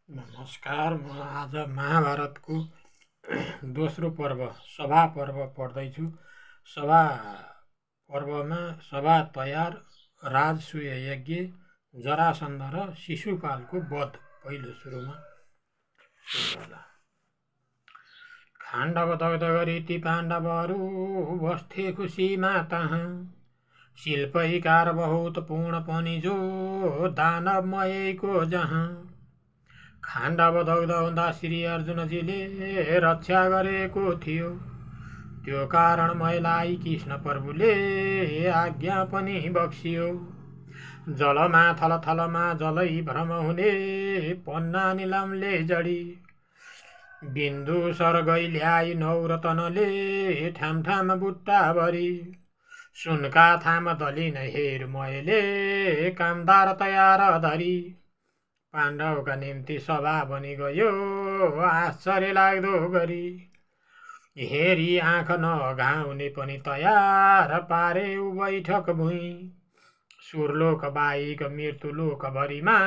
नमस्कार। म आज महाभारतको दोस्रो पर्व सभा पर्व पढ्दैछु। सभा पर्वमा सभा तयार, राजसूय यज्ञ, जरासन्ध र शिशुपालको वध। पहिलो सुरुमा खाण्डव दग्ध गरी ती पाण्डवहरू बस्थे खुसीमा तहाँ। शिल्पैकार बहुत पूर्ण पनि जो दानवमयको जहाँ। खाण्डव दग्ध हुँदा श्री अर्जुनजीले रक्षा गरेको थियो। त्यो कारणमयलाई कृष्ण प्रभुले आज्ञा पनि बक्सियो। जलमा थलथलमा जलै भ्रम हुने पन्ना निलमले जडी। बिन्दु सर्गै ल्याई नौरतनले ठाम बुट्टा भरी। सुनका थाम दलिन हेर मैले कामदार तयार धरी। पाण्डवका निम्ति सभा बनि गयो आश्चर्य लाग्दो गरी। हेरी आँख नघाउने पनि तयार पारे उ बैठक भुइँ। सुरलोक बाहेक मृत्युलोकभरिमा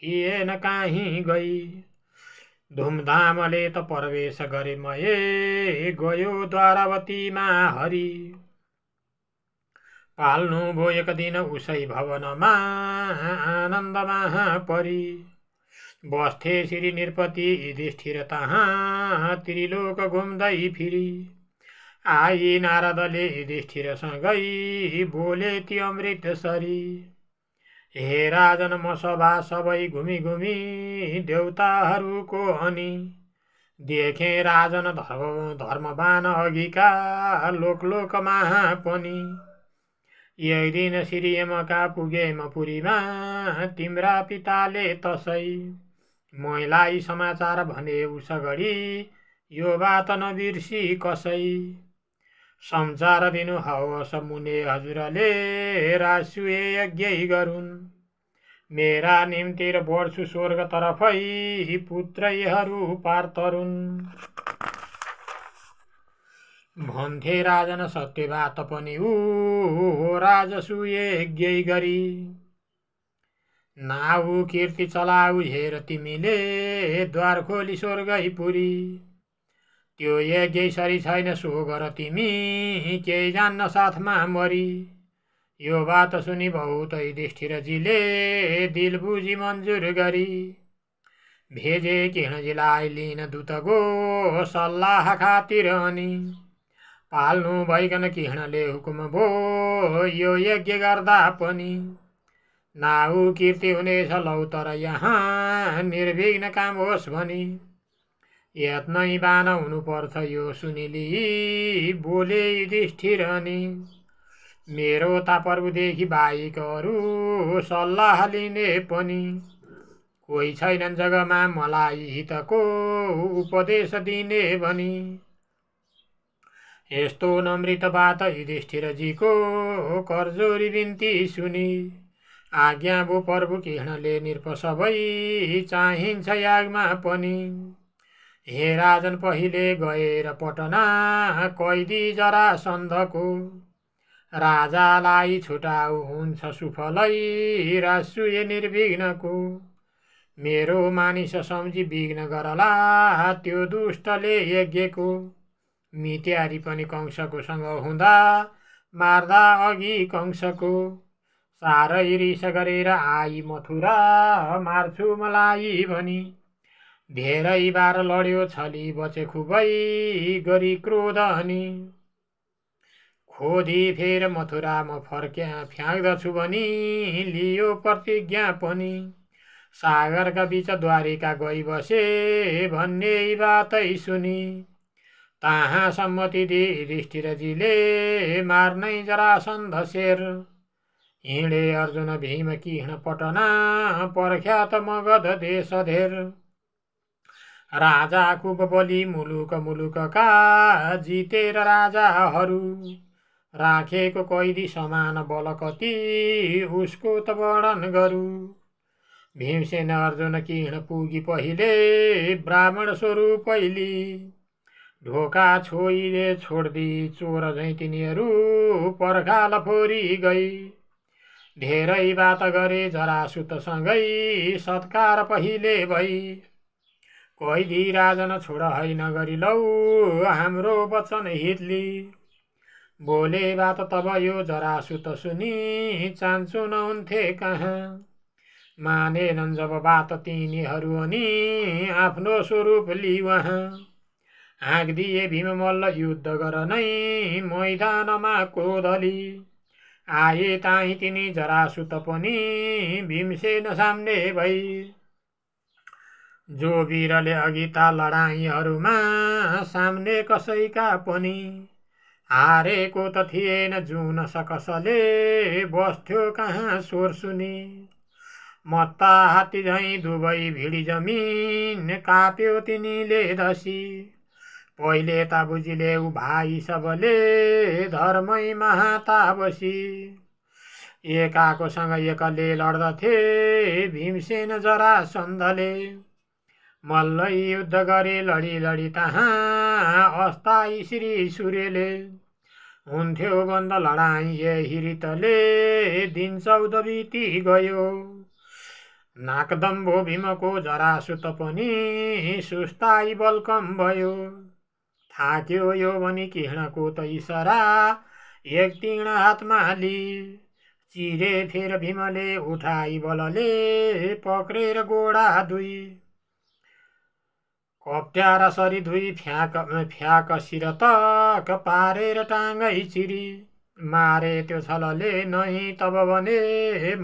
थिएन काहीँ गई। धुमधामले त प्रवेश गरे मये गयो द्वारावतीमा हरि। पाल्नु भो एक दिन उसै भवनमा आनन्दमा परी। बस्थे श्री नृपति युधिष्ठिर तहाँ त्रिलोक घुम्दै फिरी। आई नारदले युधिष्ठिरसँगै बोले ती अमृतसरी। हे राजन म सभा सबै घुमी घुमी देवताहरूको अनि। देखे राजन धर्मवान अघिका लोकमा पनि। एक दिन श्री यमका पुगेम पुरीमा तिम्रा पिताले तसै। मैलाई समाचार भने उसगढी यो बात नबिर्सी कसै। संसार दिनु हवस मुने हजुरले राजसूय यज्ञ गरून्। मेरा निम्ति बढ्छु स्वर्ग तरफै पुत्रहरू पार तरुन्। भन्थे राजन सत्य बात पनि ऊ राजसूय यज्ञ गरी। नाउ कीर्ति चलाउ हेर तिमीले द्वार खोली स्वर्गै पुरी। त्यो यज्ञ सरी छैन सो गर तिमी केही जान्न साथमा मरी। यो बात सुनि बहुत युधिष्ठिरजीले दिल बुझी मन्जुर गरी। भेजे कृष्णजीलाई लिन दूत गो सल्लाह खातिर अनि। पाल्नु भइकन कृष्णले हुकुम भो यो यज्ञ गर्दा पनि। नाउ कीर्ति हुनेछ लौ तर यहाँ निर्विघ्न काम होस् भनी। यत्नै बान हुनुपर्छ यो सुनिली बोले युधिष्ठिर अनि। मेरो ताप्रभुदेखि बाहेक अरू सल्लाह लिने पनि। कोही छैनन् जगमा मलाई हितको उपदेश दिने भनी। यस्तो नम्रित बात युधिष्ठिरजीको करजोरी बिन्ती सुनि। आज्ञा भो प्रभु कृष्णले नृप सबै चाहिन्छ यागमा पनि। हे राजन पहिले गएर पटना कैदी जरासन्धको। राजालाई छुटाउ हुन्छ सुफलै राजसूय निर्विघ्नको। मेरो मानिस सम्झी विघ्न गरला त्यो दुष्टले यज्ञको। मित्यारी पनि कंसको सँग हुँदा मार्दा अघि कंसको। साह्रै रिस गरेर आई मथुरा मार्छु मलाई भनी। धेरै बार लड्यो छली बचे खुबै गरी क्रोध अनि। खोदी फेर मथुरा म फ्याँक्दछु भनी लियो प्रतिज्ञा पनि। सागरका बीच द्वारिका गई बसे भन्ने बातै सुनि। तहाँ सम्मति दे युधिष्ठिरजीले मार्नै जरासन्ध शेर। हिँडे अर्जुन भीम कृष्ण पटना प्रख्यात मगध देश धेर। राजा खुब बलि मुलुकका जितेर राजाहरू। राखेको कैदी समान बल कति उसको त वर्णन गरू। भीमसेन अर्जुन कृष्ण पुगी पहिले ब्राह्मण स्वरूप पहिले। ढोका छोइले छोड्दी चोर झैँ तिनीहरू पर्खाल फोरी गई। धेरै बात गरे जरासुतसँगै सत्कार पहिले भई कैदी राजन छोड हैन गरी लौ हाम्रो वचन हितली बोले बात तब यो जरासुत सुनि चान्चु नहुन्थे कहाँ मानेनन् जब बात तिनीहरू अनि आफ्नो स्वरूप लि वहाँ हाँक दिए भीममल्ल युद्ध गर नै मैदानमा क्रोधली आए ताही तिनी जरासुत पनि भीमसेन सामने भई जो वीरले अघिता लडाईँहरूमा सामने कसैका पनि हारेको त थिएन जुन सकसले बस्थ्यो कहाँ स्वर सुनि मत्ता हात्ती झैँ दुवै भिडी जमिन काप्यो तिनीले धसी पहिले ता बुझिले उ भाइ सबले धर्मै महाता बसी एकाको सँग एकले लड्दथे भीमसेन जरासन्धले मल्लै युद्ध गरे लडी लडी तहाँ अस्थायी श्री सूर्यले हुन्थ्यो बन्द लडाई यही रीतले दिन 14 बिति गयो नाकदम्बो भीमको जरासुत पनि सुस्ताई बलकम भयो थाक्यो यो भनी किर्णको त इसरा एक तीर्ण हातमा लि चिरे फेर भीमले उठाई बलले पक्रेर गोडा दुई कप्ट्याएर सरी धुई फ्याक शिर तक पारेर टाङ्गै चिरी मारे त्यो छलले नै तब भने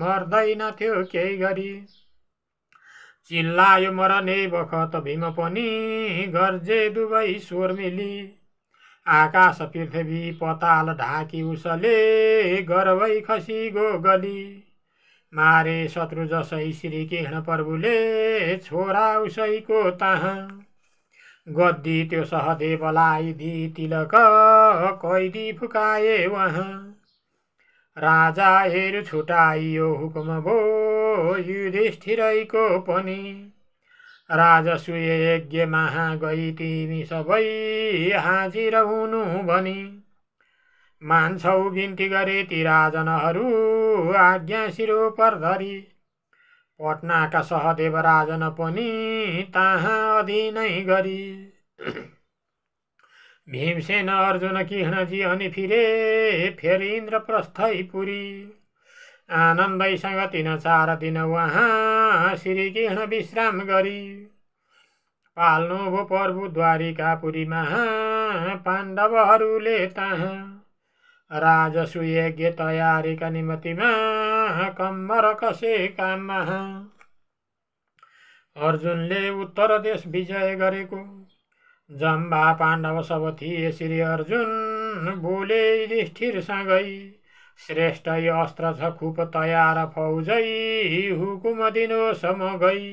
मर्दैन थियो केही गरी चिल्लायो मरने बखत भीम पनि गर्जे दुवै स्वर मिली आकाश पृथ्वी पताल ढाकी उसले गर्वै खसी गो गली मारे शत्रु जसै श्री कृष्ण प्रभुले छोरा उसैको तहाँ गद्दी त्यो सहदेवलाई दी तिलक कैदी फुकाए वहाँ राजा हेरु छुटाइयो हुकुम भो युधिष्ठिरैको पनि राजसूय यज्ञ महा गई तिमी सबै हाजिर हुनु भनी मान्छौ बिन्ती गरे ती राजनहरू आज्ञा शिरोपर धरी पटनाका सहदेव राजन पनि तहाँ अधीनै गरी भीमसेन अर्जुन कृष्णजी अनि फिरे फेरि इन्द्रप्रस्थै पुरी आनन्दैसँग 3-4 दिन वहाँ श्री कृष्ण विश्राम गरी पाल्नु भो प्रभु द्वारिकापुरीमा पाण्डवहरूले तहाँ राजसूय तयारीका निमित्तमा कम्मर कसे काममा अर्जुनले उत्तर देश विजय गरेको जम्बा पाण्डव सब थिए श्री अर्जुन बोले युधिष्ठिरसँगै श्रेष्ठ अस्त्र छ खुब तयार फौजै हुकुम दिनुहोस् म गई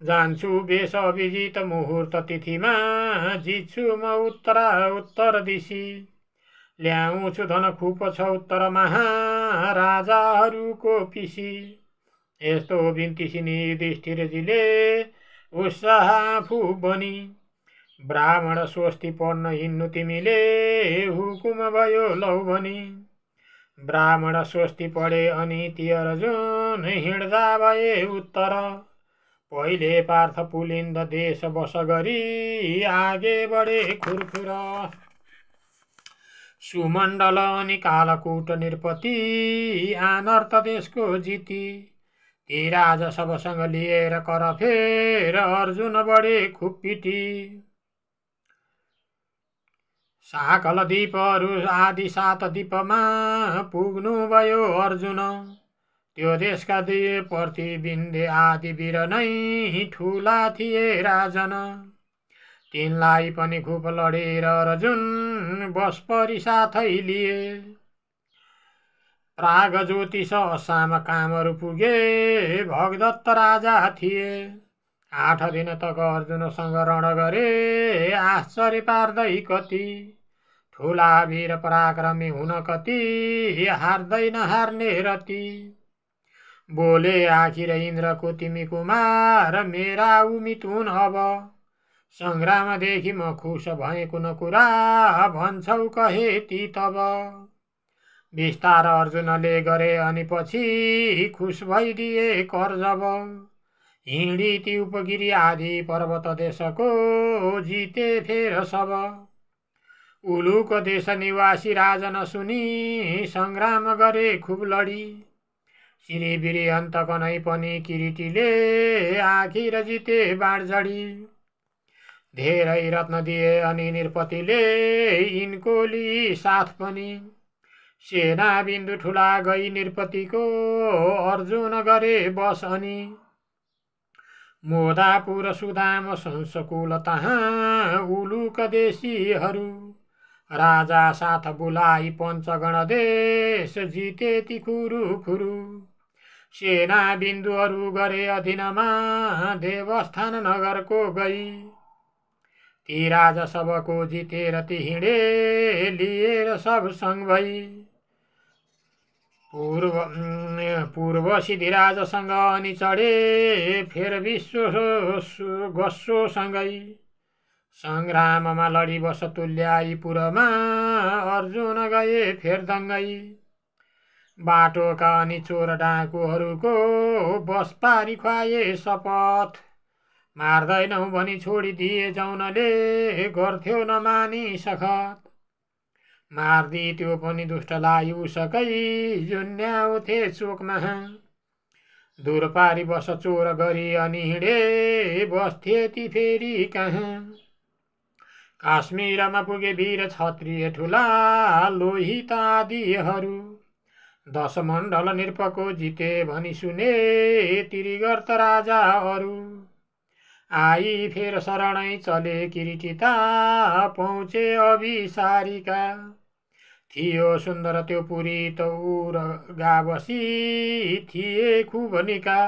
जान्छु बेस अभिजित मुहुर्त तिथिमा जित्छु म उत्तर दिशी ल्याउँछु धन खुब छ उत्तर महाराजाहरूको पिसी यस्तो बिन्ती सिनी युधिष्ठिरजीले उत्साह आफू बनी ब्राह्मण स्वस्ति पढ्न हिँड्नु तिमीले हुकुम भयो लौ भनी ब्राह्मण स्वस्ति पढे अनि ती अर्जुन हिँड्दा भए उत्तर पहिले पार्थ पुलिन्द देश बस गरी आगे बढे खुरखुर सुमण्डल अनि कालकूट निरपति आनर्त देशको जिती ती राजा सबसँग लिएर कर फेर अर्जुन बढे खुप्पिटी साकल दीपहरू आदि 7 दीपमा पुग्नु भयो अर्जुन त्यो देशका 2 प्रतिबिन्दे आदि वीर नै ठुला थिए राजन तिनलाई पनि खुब लडेर अर्जुन बस परि साथै लिए प्राग ज्योतिष असाम कामहरू पुगे भगदत्त राजा थिए 8 दिन तक अर्जुनसँग रण गरे आश्चर्य पार्दै कति ठुला वीर पराक्रमी हुन कति हार्दैन हार्ने रति बोले आखिर इन्द्रको तिमी कुमार मेरा उमित हुन अब सङ्ग्रामदेखि म खुस भए कुन कुरा भन्छौ कहे ती तब विस्तार अर्जुनले गरे अनि पछि खुस भइदिए कर जब हिँडी ती उपगिरी आदि पर्वत देशको जिते फेर सब उलुको देश निवासी राजन सुनि संग्राम गरे खुब लडी सिरिबिरी अन्तक नै पनि किरीटीले आखिर जिते बाणझडी धेरै रत्न दिए अनि निरपतिले यिनको लि साथ पनि सेना बिन्दु ठुला गई निरपतिको अर्जुन गरे बस अनि मोदापुर सुदाम संसकुल तहाँ उलुक देशीहरू राजा साथ बुलाई पञ्चगण देश जिते ती खुरु खुरु सेना बिन्दुहरू गरे अधीनमा देवस्थान नगरको गई ती राजा सबको जितेर ती हिँडे लिएर सब सँग भई पूर्व सिद्धिराजसँग अनि चढे फेर विश्व गस्सोसँगै संग्राममा लडी बस तुल्याई पुरमा अर्जुन गए फेर दङ्गै बाटोका अनि चोर डाकुहरूको बस पारी खुवाए शपथ मार्दैनौ भनी छोडिदिए जौनले गर्थ्यो नमानी सखत मार्दी त्यो पनि दुष्टलाई उसकै जुन्याउँथे चोकमा दूर पारी बस चोर गरी अनि हिँडे बस्थे ती फेरि कहाँ काश्मीरमा पुगे वीर क्षत्रिय ठुला लोहित आदिहरू 10 मण्डल निरपको जिते भनी सुने तिरिगर्त राजाहरू आई फेर शरणै चले किरीटिता पहुँचे अभिसारिका थियो सुन्दर त्यो पुरी तौर गाबसी थिए खुब निका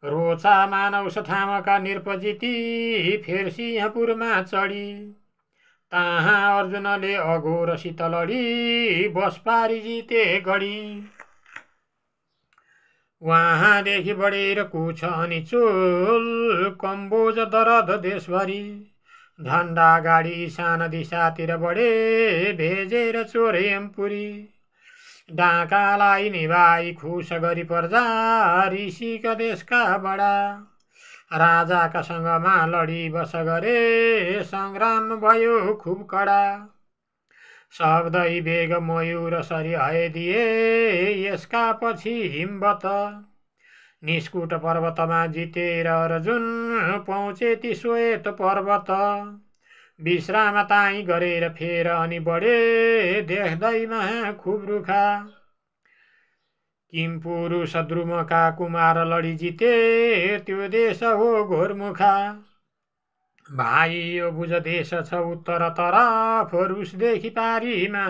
रोचा मानव सथामका निरपजिती फेर सिंहपुरमा चढी तहाँ अर्जुनले अघोरसित लडी बस पारी जिते गढी वहाँदेखि बढेर कुछ अनि चोल कम्बोज दरद देशभरि झण्डा गाडी सान दिशातिर बढे भेजेर चोरेमपुरी डाकालाई निभाई खुस गरी पर्दा ऋषिक देशका बडा राजाका सँगमा लडी बस गरे संग्राम भयो खुब कडा शब्दै बेग मयूर सरी हयदिए यसका पछि हिमवत निस्कुट पर्वतमा जितेर अर्जुन पहुँचे ती श्वेत पर्वत विश्राम ताई गरेर फेर अनि बढे देख्दैमा खुब रुखा किम पुरुष द्रुमका कुमार लडी जिते त्यो देश हो घोरमुखा भाइ यो बुझ देश छ उत्तर तराफ रुसदेखि पारीमा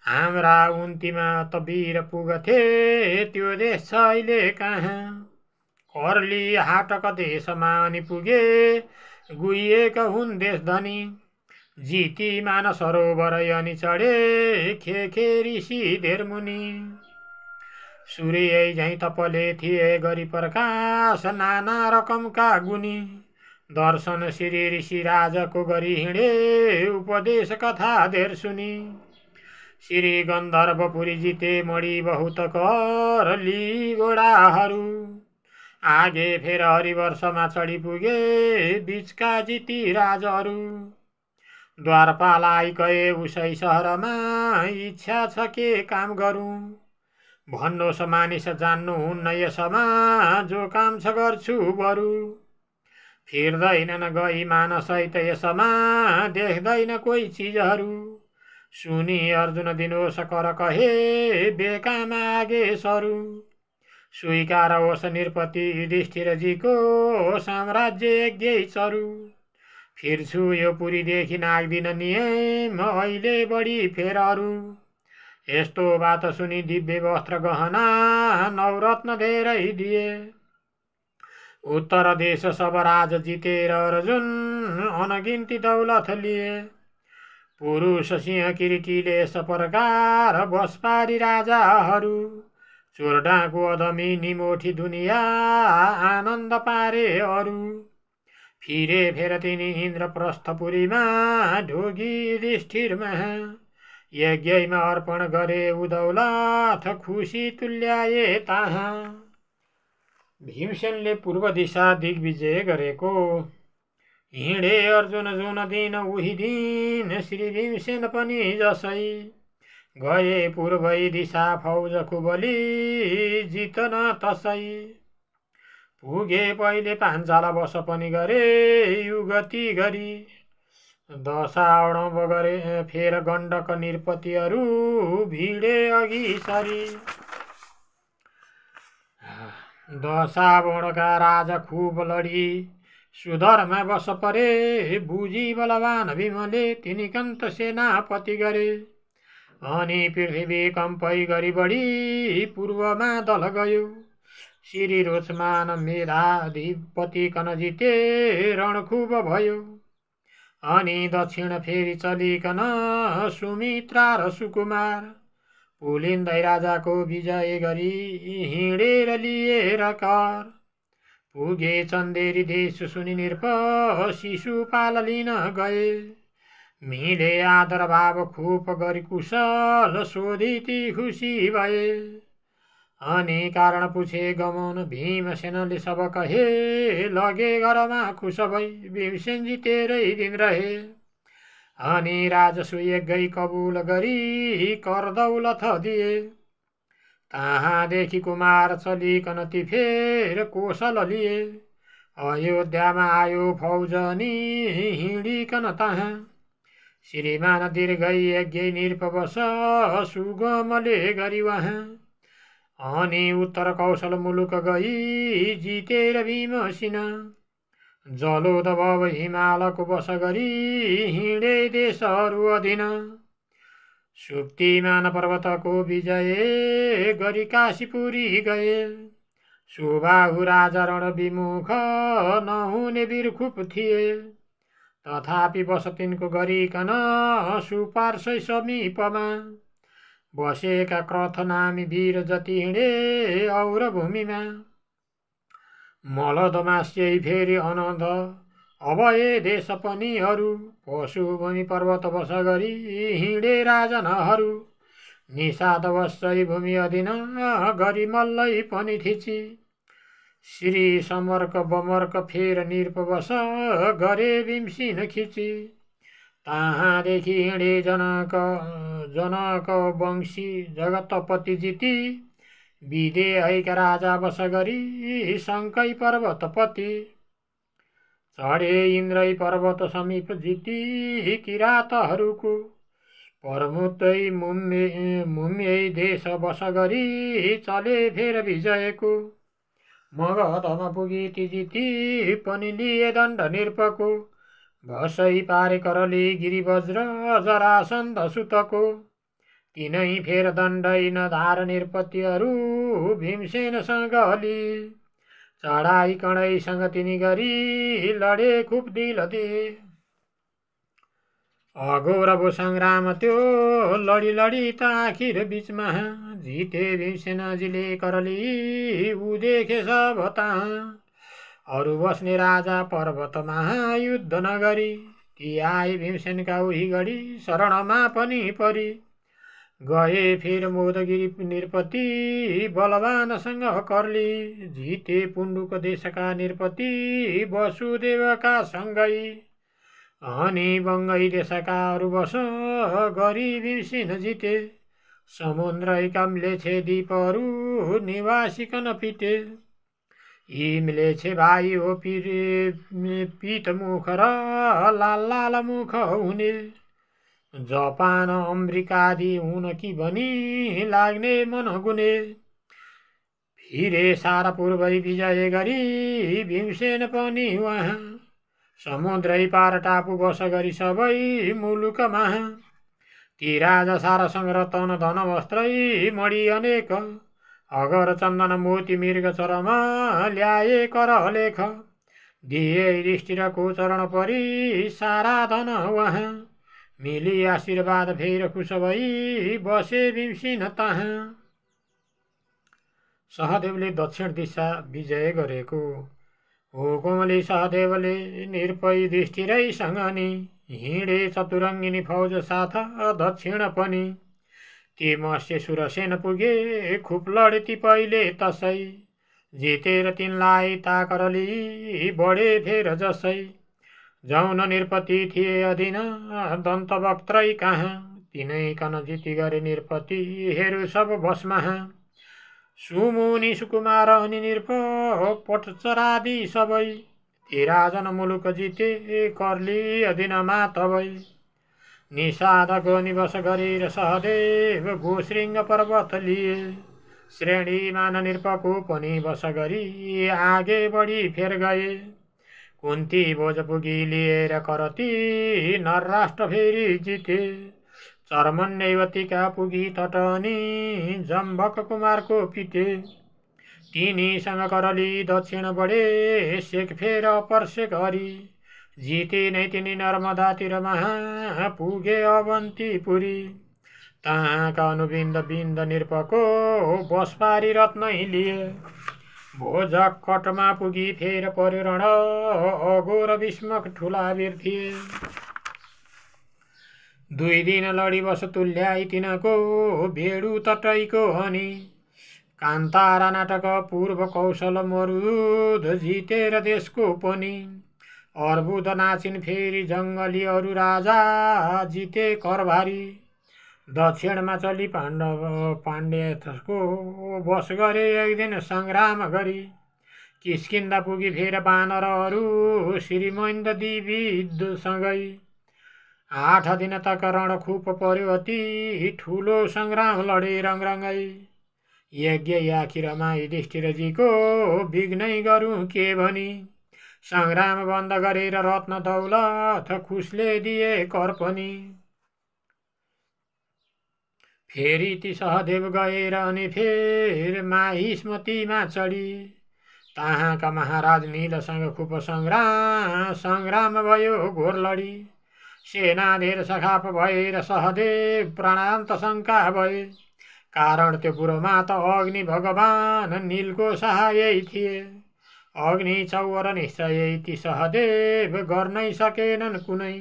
हाम्रा उन्तीमा त वीर पुगथे त्यो देश छ अहिले कहाँ कर्ली हाटक देशमा अनि पुगे गुइएका हुन् देश धनी जिती मान सरोवर अनि चढे खे ऋषि धेर मुनि सूर्य झैँ तपले थिए गरी प्रकाश नाना रकमका गुनी दर्शन श्री ऋषि राजको गरी हिँडे उपदेश कथा धेर सुनी श्री गन्धर्वपुरी जिते मणि बहुत कर ली घोडाहरू आगे फेर हरिवर्षमा चढी पुगे बीचका जिती राजहरू द्वारपालाई गए उसै सहरमा इच्छा छ के काम गरौँ भन्नुहोस् मानिस जान्नुहुन्न यसमा जो काम छ गर्छु बरु फिर्दैनन् गई मानसहित यसमा देख्दैन कोही चिजहरू सुनि अर्जुन दिनुहोस् कर कहे बेकामा आगे सरू स्वीकार होस् निरपति युधिष्ठिरजीको साम्राज्य यज्ञै चरु फिर्छु यो पुरीदेखि नाग्दिन नियम अहिले बढी फेर अरू यस्तो बात सुनि दिव्य वस्त्र गहना नवरत्न धेरै दिए उत्तर देश सब राज जितेर अर्जुन अनगिन्ती दौलत लिए पुरुष सिंह किरीटीले सप्रकार बस पारी राजाहरू चोर डाँको अदमी निमोठी दुनिया आनन्द पारे अरू फिरे फेर तिनी इन्द्रप्रस्थपुरीमा ढोगी युधिष्ठिरमा यज्ञमा अर्पण गरे उदौलत खुसी तुल्याए ताहाँ। भीमसेनले पूर्व दिशा दिग्विजय गरेको हिँडे अर्जुन जुन दिन उही दिन श्री भीमसेन पनि जसै गए पूर्वै दिशा फौज खुबली जितन तसै पुगे पहिले पाञ्चाला बस पनि गरे युगति गरी दशावण गरे फेर गण्डक निरपतिहरू भिडे अघि सरी दशावणका राजा खुब लडी सुधरमा बस परे बुझी बलवान भीमले तिनीकन्त सेनापति गरे अनि पृथ्वी कम्पै गरी बढी पूर्वमा दल गयो श्री रोचमान मेधाधिपति कन जिते रण खुब भयो अनि दक्षिण फेरि चलिकन सुमित्रा र सुकुमार पुलिन्दै राजाको विजय गरी हिँडेर लिएर कर पुगे चन्देरी देश सुनि निरप शिशुपाल लिन गए मिले आदर भाव खुप गरी कुशल सोधिती खुसी भए अनि कारण पुछे गमन भीमसेनले सब कहे लगे घरमा खुस भई भीमसेनजी तेरै दिन रहे अनि राजसु यज्ञ कबुल गरी कर दौलत दिए तहाँदेखि कुमार चलिकन ती फेर कोशल लिए अयोध्यामा आयो फौज नि हिँडिकन तहाँ श्रीमान दीर्घ यज्ञ निरपवश सुगमले गरी वहाँ अनि उत्तर कौशल मुलुक गई जितेर भीमसिन जलोद भव हिमालको बस गरी हिँडे देशहरू अधीन सुक्तिमान पर्वतको विजय गरी काशीपुरी गए सुबाहु राजा रण विमुख नहुने वीर खुप थिए तथापि बस तिनको गरिकन सुपार्श्व समीपमा बसेका क्रथ नामी वीर जति हिँडे और भूमिमा मलदमास्यै फेरि अनन्द अब ए देश पनि अरू पशुभूमि पर्वत बस गरी हिँडे राजनहरू निषाद वश्चै भूमि अधीन गरी मल्लै पनि थिची श्री समर्क बमर्क फेर निरपवश गरे भीमसिन खिची तहाँदेखि हिँडे जनक वंशी जगतपति जिती विदेहका राजा बस गरी शङ्कै पर्वतपति चढे इन्द्रै पर्वत समीप जिती किरातहरूको परमुत्तै मुम्यै देश बस गरी चले फेर विजयको मगधमा पुगी ती जिती पनि लिए दण्ड निरपको भसै पारे करली गिरिवज्र जरासन्ध सुतको तिनै फेर दण्डै नधार निरपतिहरू भीमसेनसँग अलि चढाई कणैसँग तिनी गरी लडे खुब दिल दे अघोर संग्राम त्यो लडी लडी त आखिर बीचमा जिते भीमसेनजीले करली ऊ देखे सब तहाँ अरू बस्ने राजा पर्वतमा युद्ध नगरी ती आए भीमसेनका उही गढी शरणमा पनि परी गए फेर मोदगिरी निरपति बलवानसँग करली जिते पुण्डुक देशका निरपति वसुदेवका सँगै अनि बङ्गै देशका अरू बस गरी भीमसेन जिते समुद्रैका म्लेच्छे द्वीपहरू निवासिकन पिटे यी म्लेच्छे भाइ हो पित मुख र लाल लाल मुख हुने जापान अमेरिकादि हुन कि भनी लाग्ने मन गुने फिरे सारा पूर्वै विजय गरी भीमसेन पनि वहाँ समुद्रै पार टापु बस गरी सबै मुलुकमा ती राजा सारासँग रतन धन वस्त्रै मणि अनेक अगर चन्दन मोती मृग चरमा ल्याए कर लेख दिए युधिष्ठिरको चरण परी सारा धन वहाँ मिली आशीर्वाद फेर खुस भई बसे भीमसेन तहाँ सहदेवले दक्षिण दिशा विजय गरेको हुकुमले सहदेवले निरपै युधिष्ठिरैसँग नि हिँडे चतुरङ्गिनी फौज साथ दक्षिण पनि। ती मत्स्य सुरसेन पुगे खुब लडे ती पहिले तसै। जितेर तिनलाई ताकरली बढे फेर जसै। जौन निरपति थिए अधीन दन्तवक्त्रै कहाँ। तिनै कन जिति गरे निरपतिहरू सब बसमा। सुमुनि सुकुमार अनि निरप पटचरादि सबै। ती राजन मुलुक जिते कर्ली अधीनमा तबै। निषादको निवास गरेर सहदेव गोश्रृङ्ग पर्वत लिए। श्रेणीमा निरपको पनि बस गरी आगे बढी फेर गए। कुन्ती भोज पुगी लिएर करती नरराष्ट्र फेरि जिते। चर्मन नैवतिका पुगी तट अनि जम्बक कुमारको पिटे। तिनीसँग करली दक्षिण बढे सेक फेर पर्सेक हरी। जिते नै तिनी नर्मदातिर महा पुगे अवन्तीपुरी। तहाँका अनुबिन्द बिन्द निरपको बस पारी रत्नै लिए। भोजकटमा पुगी फेर पर्यो रण अघोर भीष्मक ठुला वीर थिए। 2 दिन लडी बस तुल्याई तिनको भेडु तटैको हनी। कान्तारा नाटक पूर्व कौशल मरुद जितेर देशको पनि। अर्बुद नाचिन फेरि जङ्गली अरू राजा जिते करभारी। दक्षिणमा चली पाण्डेको बस गरे एक दिन सङ्ग्राम गरी। किस्किन्दा पुगी फेर बानरहरू श्रीमैन्द दिविदसँगै। 8 दिन तक रण खुप पर्यो अति ठुलो सङ्ग्राम लडे रङरङै। यज्ञ आखिरमा युधिष्ठिरजीको विघ्नै गरौँ के भनी। सङ्ग्राम बन्द गरेर रत्न दौलत खुसले दिए कर पनि। फेरि ती सहदेव गएर अनि फेर माहिष्मतीमा चढी। तहाँका महाराज नीलसँग खुब सङ्ग्राम भयो घोर लडी। सेना धेर सखाप भएर सहदेव प्राणान्त शङ्का भए। कारण त्यो बुढोमा त अग्नि भगवान नीलको सहाय थिए। अग्नि चौवर निश्चय ती सहदेव गर्नै सकेनन् कुनै।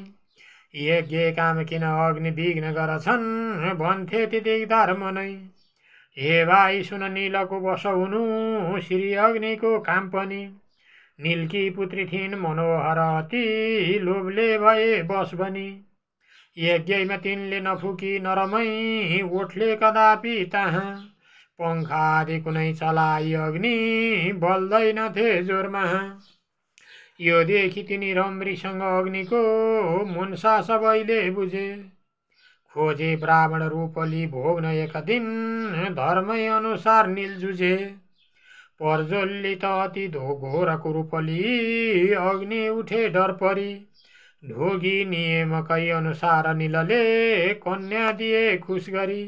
यज्ञ काम किन अग्नि विघ्न गर्छन् भन्थे ती दिगदार मनै। हे भाइ सुन नीलको बस हुनु श्री अग्निको काम पनि। नीलकी पुत्री थिइन् मनोहर अति लोभले भए बस बनी। यज्ञमा तिनले नफुकी नरमै ओठले कदापि तहाँ। पङ्खादि कुनै चलाई अग्नि बल्दैनथे जोरमा। यो देखि तिनी रम्रीसँग अग्निको मुन्सा सबैले बुझे। खोजे ब्राह्मण रूपली भोग्न एक दिन धर्मै अनुसार नील जुझे। पर्जोल्ली त अति घोर कुरूपली अग्नि उठे डर परी। ढोगी नियमकै अनुसार नीलले कन्या दिए खुस गरी।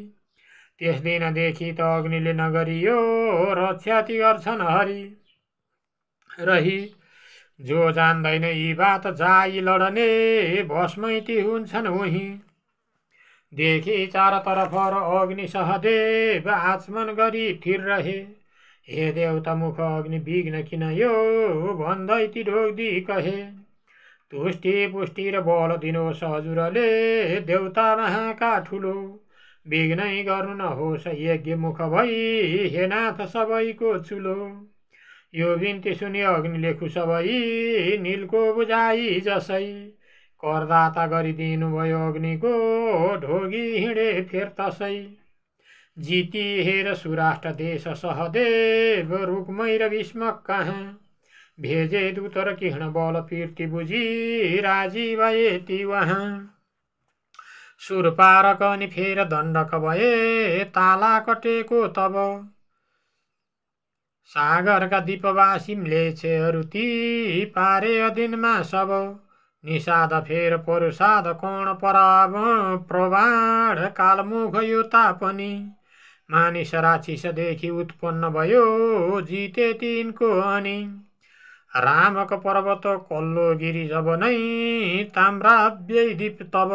त्यस दिनदेखि त अग्निले नगरियो रक्षा ती गर्छन् हरि। रही जो जान्दैन यी बात जाई लडने भस्मै ती हुन्छन् उही। देखि चारतर्फ अग्नि सहदेव आचमन गरी थिर रहे। हे देवता मुख अग्नि विघ्न किन यो भन्दै ती ढोग्दी कहे। तुष्टि पुष्टि र बल दिनोस् हजुरले देवता महाका ठुलो। विघ्नै गर्नु नहोस् यज्ञ मुख भई हे नाथ सबैको चुलो। यो बिन्ती सुनि अग्निले खुस भई नीलको बुझाइ जसै। करदाता गरिदिनु भयो अग्निको ढोगी हिँडे फेर तसै। जिती हेर सुराष्ट्र देश सहदेव रुक्मै र भीष्मक कहाँ। भेजे दूत र किहण बल पीर्ति बुझी राजी भए ती वहाँ। सुरपारक अनि फेर दण्डक भए ताला कटेको तब। सागरका दीपवासी म्लेच्छेहरू ती पारे अधीनमा सब। निषाद फेर परुषाद कोण पराव प्रबाण कालमुख यो तापनि। मानिस राक्षसदेखि उत्पन्न भयो जिते तिनको अनि। रामक पर्वत कल्लो गिरी जब नै ताम्राव्यै दीप तब।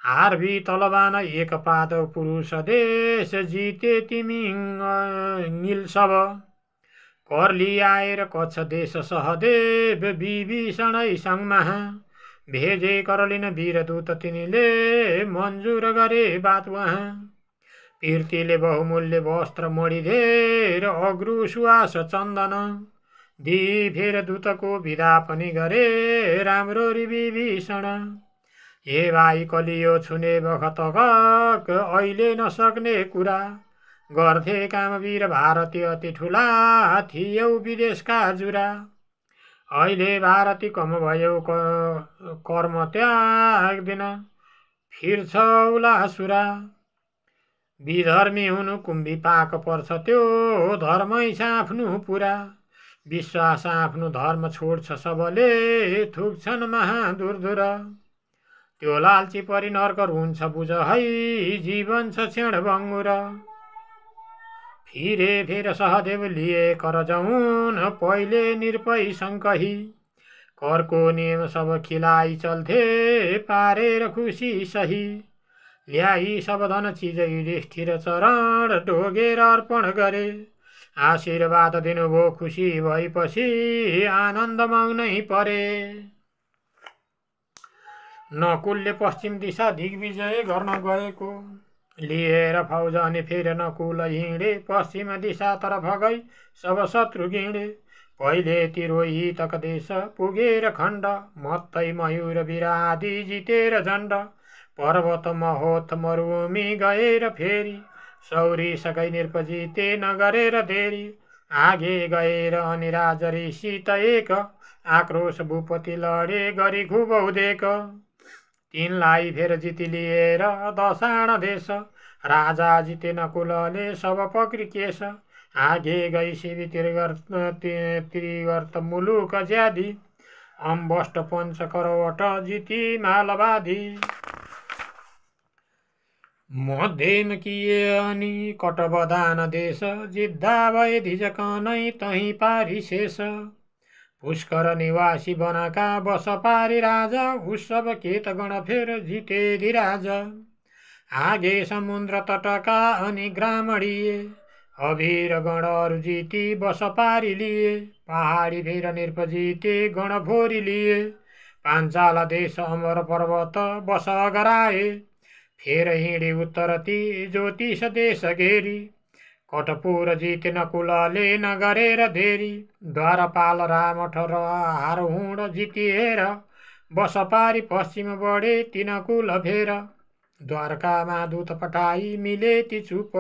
हारभी तलबान एक पाद पुरुष देश जिते तिमी नील सब। कर्ली आएर कच्छ देश सहदेव विभीषणै सङ्गमा। भेजे करलिन वीरदूत तिनीले मन्जुर गरे बात उहाँ पिर्तीले बहुमूल्य वस्त्र मोडिदेर अग्रु सुवास चन्दन दि फेर दूतको विदा पनि गरे राम्रो विभीषण हे भाइ कलियो छुने बखत अहिले नसक्ने कुरा गर्थे कामवीर भारती अति ठुला थियौ विदेशका जुरा अहिले भारती कम भयो कर्म त्याग्दिन फिर्छौला सुरा विधर्मी हुनु कुम्भी पाक पर्छ त्यो धर्मै आफ्नो पुरा विश्वास आफ्नो धर्म छोड्छ सबले थुक्छन् महादुर्दुर त्यो लालची परि नर्कर हुन्छ बुझ है जीवन छ क्षण भङ्गुर फिरे फेर सहदेव लिए कर जाउन पहिले निरपै सङ्कही करको नियम सब खिलाई चल्थे पारेर खुसी सही ल्याई सब धन चिज युधिष्ठिर चरण ढोगेर अर्पण गरे आशीर्वाद दिनुभयो खुसी भएपछि आनन्द मग्नै परे नकुलले पश्चिम दिशा दिग्विजय गर्न गएको लिएर फौज अनि फेर नकुल हिँडे पश्चिम दिशातर्फ गई सब शत्रु गिँडे पहिले तिरोहितक देश पुगेर खण्ड मत्तै मयूर बिरादी जितेर झण्ड पर्वत महोत मरुभूमि गएर फेरि सौरी सकै निर्प जिते नगरेर देरी आगे गएर अनि राजा ऋषित एक आक्रोश भूपति लडे गरी खुब उदेक तिनलाई फेर जिति लिएर दशाण देश राजा जिते नकुलले सब पक्री केश आगे गई शिवी त्रिगर्त मुलुक ज्यादी अम्बष्ट पञ्च करवट जिति मालवादी मध्यम किए अनि कटबदान देश जिद्दा भए धिजकनै तही पारी शेष पुष्कर निवासी बनका बस पारी राजा उत्सव केतगण फेर जिते धिराज आगे समुद्र तटका अनि ग्रामणीय अभिर गणहरू जिती बस पारी लिए पहाडी फेर निर्प जिते गण फोरी लिए पाञ्चाल देश अमर पर्वत बस गराए फेर हिँडे उत्तरती ज्योतिष देश घेरी कटपुर जिते नकुलले नगरेर देरी द्वारपाल रामठ र हारहुँड जितिएर बस पारी पश्चिम बढे तिनकुल फेर द्वारकामा दूत पठाई मिले ती चुप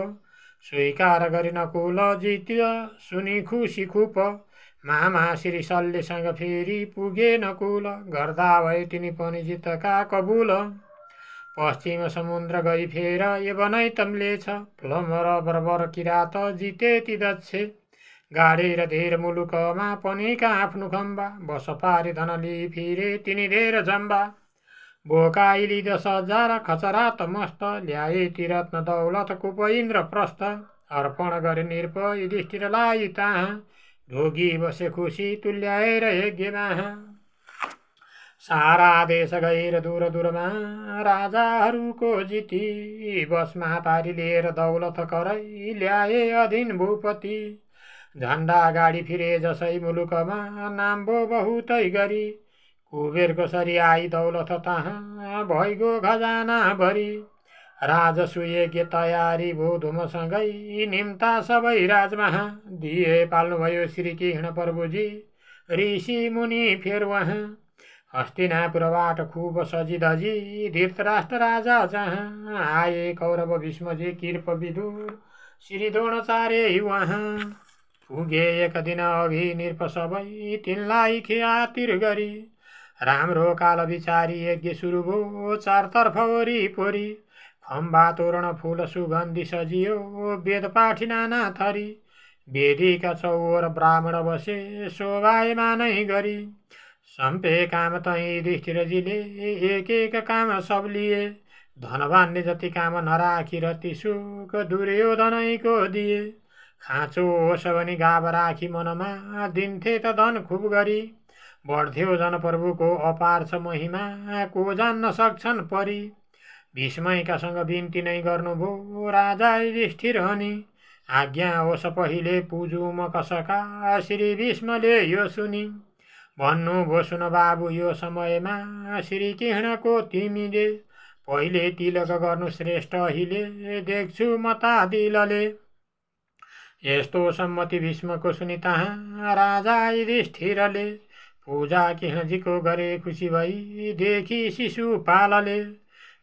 स्वीकार गरी नकुल जित्य सुनि खुसी खुप मामा श्री शल्यसँग फेरि पुगे नकुल गर्दा भए तिनी पनि जितका कबुल पश्चिम समुद्र गई फेर यवनै तम्लेछ फ्लमर बर्बर किरात जिते ती दक्ष गाडेर धेर मुलुकमा पनि का आफ्नो खम्बा बस पारी धन लिई फिरे तिनी धेर जम्बा बोकाइली 10,000 खचरा त मस्त ल्याए ती रत्न दौलत कुप इन्द्र प्रस्थ अर्पण गरे निर्प युधिष्ठिरलाई ताहाँ ढोगी बसे खुसी तुल्याएर यज्ञमा सारा देश गएर दूर दूरमा राजाहरूको जिती बसमा पारी लिएर दौलत करै ल्याए अधीन भूपति झण्डा गाडी फिरे जसै मुलुकमा नाम भो बहुतै गरी कुबेरको सरी आई दौलत तहाँ भइगयो खजाना भरी राजसुयज्ञ तयारी भो धुमसँगै निम्ता सबै राजमहा दिए पाल्नुभयो श्री कृष्ण प्रभुजी ऋषि मुनि फेर वहाँ हस्तिनापुरबाट खुब सजी धजी धृतराष्ट्र राजा जहाँ आए कौरव भीष्मजी कृप विदुर श्री द्रोणाचार्य वहाँ पुगे एक दिन अघि निर्प सबै तिनलाई ख्यातिर गरी राम्रो काल विचारी यज्ञ सुरु भो चारतर्फ वरिपरि खम्बा तोरण फूल सुगन्धि सजियो वेद पाठी नाना थरी वेदीका चौर ब्राह्मण बसे शोभायमानै गरी सम्पे काम तै युधिष्ठिरजीले एक एक काम सब लिए धनवानले जति काम नराखी रति सुख दुर्योधनैको दिए खाँचो होस् भनी गाव राखी मनमा दिन्थे त धन खुब गरी बढ्थ्यो जन प्रभुको अपार छ महिमा को जान्न सक्छन् परी भीष्मैकासँग बिन्ती नै गर्नुभयो राजा युधिष्ठिर हनी आज्ञा होस् पहिले पूजु म कसका श्री भीष्मले यो सुनि भन्नुभयो सुन बाबु यो समयमा श्रीकृष्णको तिमीले पहिले तिलक गर्नु श्रेष्ठ अहिले देख्छु म ता दिलले। यस्तो सम्मति भीष्मको सुनि तहाँ राजा युधिष्ठिरले पूजा कृष्णजीको गरे खुसी भई देखि शिशुपालले।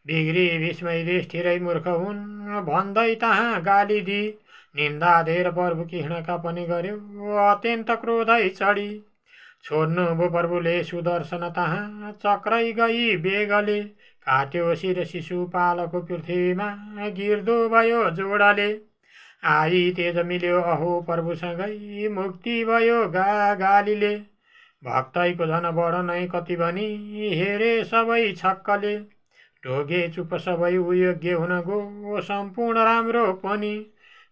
बिग्री भीष्म युधिष्ठिरै मूर्ख हुन् भन्दै तहाँ गाली दि निन्दा धेर प्रभु कृष्णका पनि गर्यो अत्यन्त क्रोधै चढी। छोड्नु भो प्रभुले सुदर्शन तहाँ चक्रै गई बेगले काट्यो शिर शिशुपालको पृथ्वीमा गिर्दो भयो जोडले। आई तेज मिल्यो अहो प्रभुसँगै मुक्ति भयो गालीले। भक्तैको धन बढ नै कति भनी हेरे सबै छक्कले। ढोगे चुप सबै उयोग्य हुन गो सम्पूर्ण राम्रो पनि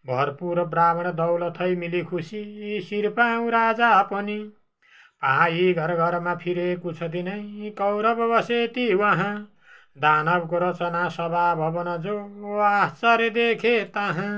भरपुर ब्राह्मण दौलतै मिली खुसी शिर पाऊ राजा पनि। पाई घर घरमा फिरेको छ दिनै कौरव बसेती वहाँ दानवको रचना सभा भवन जो आश्चर्य देखे तहाँ।